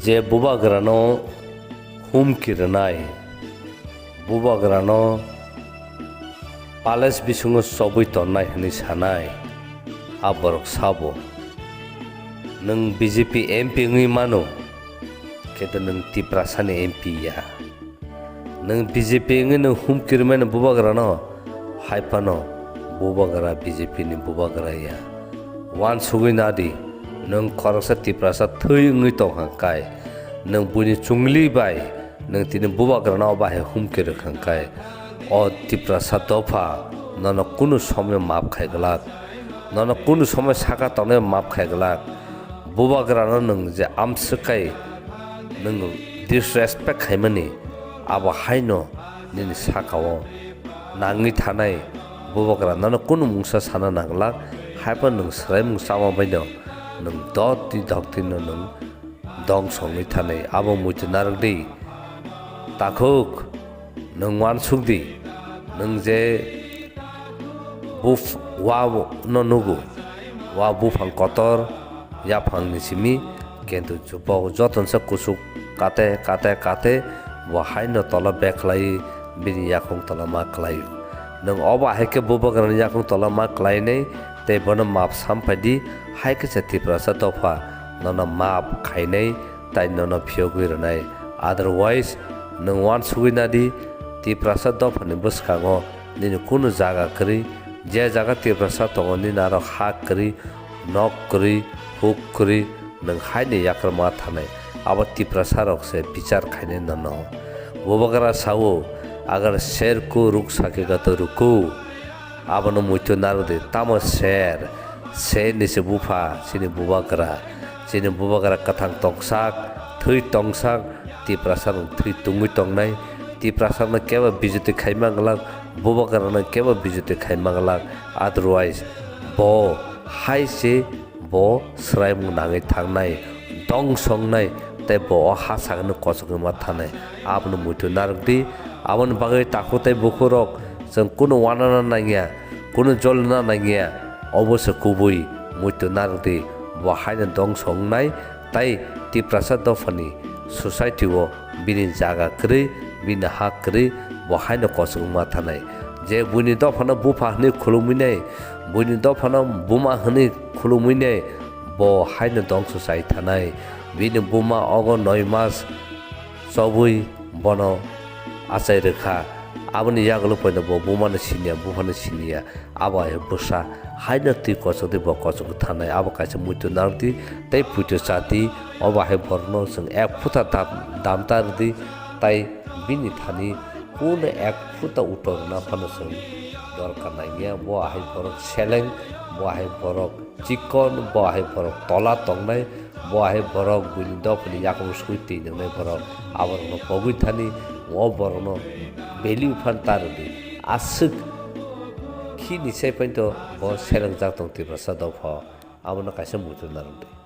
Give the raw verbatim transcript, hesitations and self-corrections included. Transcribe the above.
Je bubagrano humki rwnai, bubagrano palace bisingo chobwi tonnai hwnwi sanai, a borok sabo, "Nwng B J P M P wngwi mano, khe to nwng Tiprasani M P ya." Nwng B J P wngwi nwng humki rwmani bubagrano, hai phano bubagra B J P ni bubagra ya. Uansugwi nadi, nwng khoroksa Tiprasa thwi wngwi tong kha kai, nwng buini chungli bai nwng tini bubagrano bahai humki rwkha kai, o Tiprasa dopha nono kunu somoi map khai glak, nono kunu somoi saka tongnai map khai glak. Bubagrano nwng je amswk kai nwng disrespect khaimani, abo haino nini sakao nangwi thanai bubagra nono kunu mungsa sana nanglak, haiphano nwng swraimung chama baino nwng dotwi doktwino nwng dong songwi thanai, abo muitu narwk di. Takhuk, nwng uansuk di, nwng je buph-, wa no nugo, wa buphang kotor, yaphang ni simi, kintu bo joto no se kuchuk kate, kate, kate, bo haino tola bek khlai, bini yakung tola ma khlaio. Nwng obo hai khe bubagrani yakung tola ma khlainai, tei bono map sam phai di, hai khe se Tiprasa dopha nono map khainai, tai nono phiyogwi rwnai. Otherwise, nwng uansugwi nadi, Tiprasa dophani bwskango nini kunu jaga kwrwi, je jaga Tiprasa tongo, nini aro ha kwrwi, nok kwrwi, huk kwrwi, nwng haino yakarma thanai, abo Tiprasa rok se bichar khainai nono. Bubagra sao, "Agar sher ko ruk sakega to ruko." Abono muitu narwk di, tamo sher? Sher ni se bupha, chini bubagra. Chini bubagra kwthang tongsak, thwi tongsak, Tiprasa no thwi tungwi tongnai. Tiprasa no kebo bijoti khaima glak, bubagra no kebo bijoti khaima glak. Otherwise, bo hai se bo swraimung nangwi thangnai, dong songnai, tei bo o ha sakno kochogwi ma thanai. Abono muitu narwk di, aboni bagwi takhuk tei bukhuk rok chwng kunu uanana nangya, kunu jolna nangya, obo se kubui, muitu narwk di, bo haino dong songnai, tei Tiprasa dophani society o bini jaga kwrwi, bini ha kwrwi, bo haino kochogwi ma thanai. Je buini dophano bupha hwnwi khulumwi nai, buini dophano buma hwnwi khulumwi nai, bo haino dongso chai thanai. Bini buma ogo noi mas chobwi bono achai rwkha. Aboni yagulo poino bo bumano siniya, buphano siniya. Abo hai bwsa haino twi kochokdi, bo kochokgwi thanai. Abo kaisa muitu narwkdi tei puitu chati. Obo hai borokno chwng ek phuta dam-, damta rwdi, tai bini thani kunu ek phuta utor rwna phano chwng dorkar nangya. Bo hai borok seleng, bo hai borok chikon, bo hai borok tola tongnai, bo hai borok buini dophani yakung sui twi nwngnai borok. Aborokno pogwi thani, o borokno value phan ta rwdi. Aswk khini sai phaito bo selengjak tong Tiprasa dopha. Abono kaisa muitu narwkdi.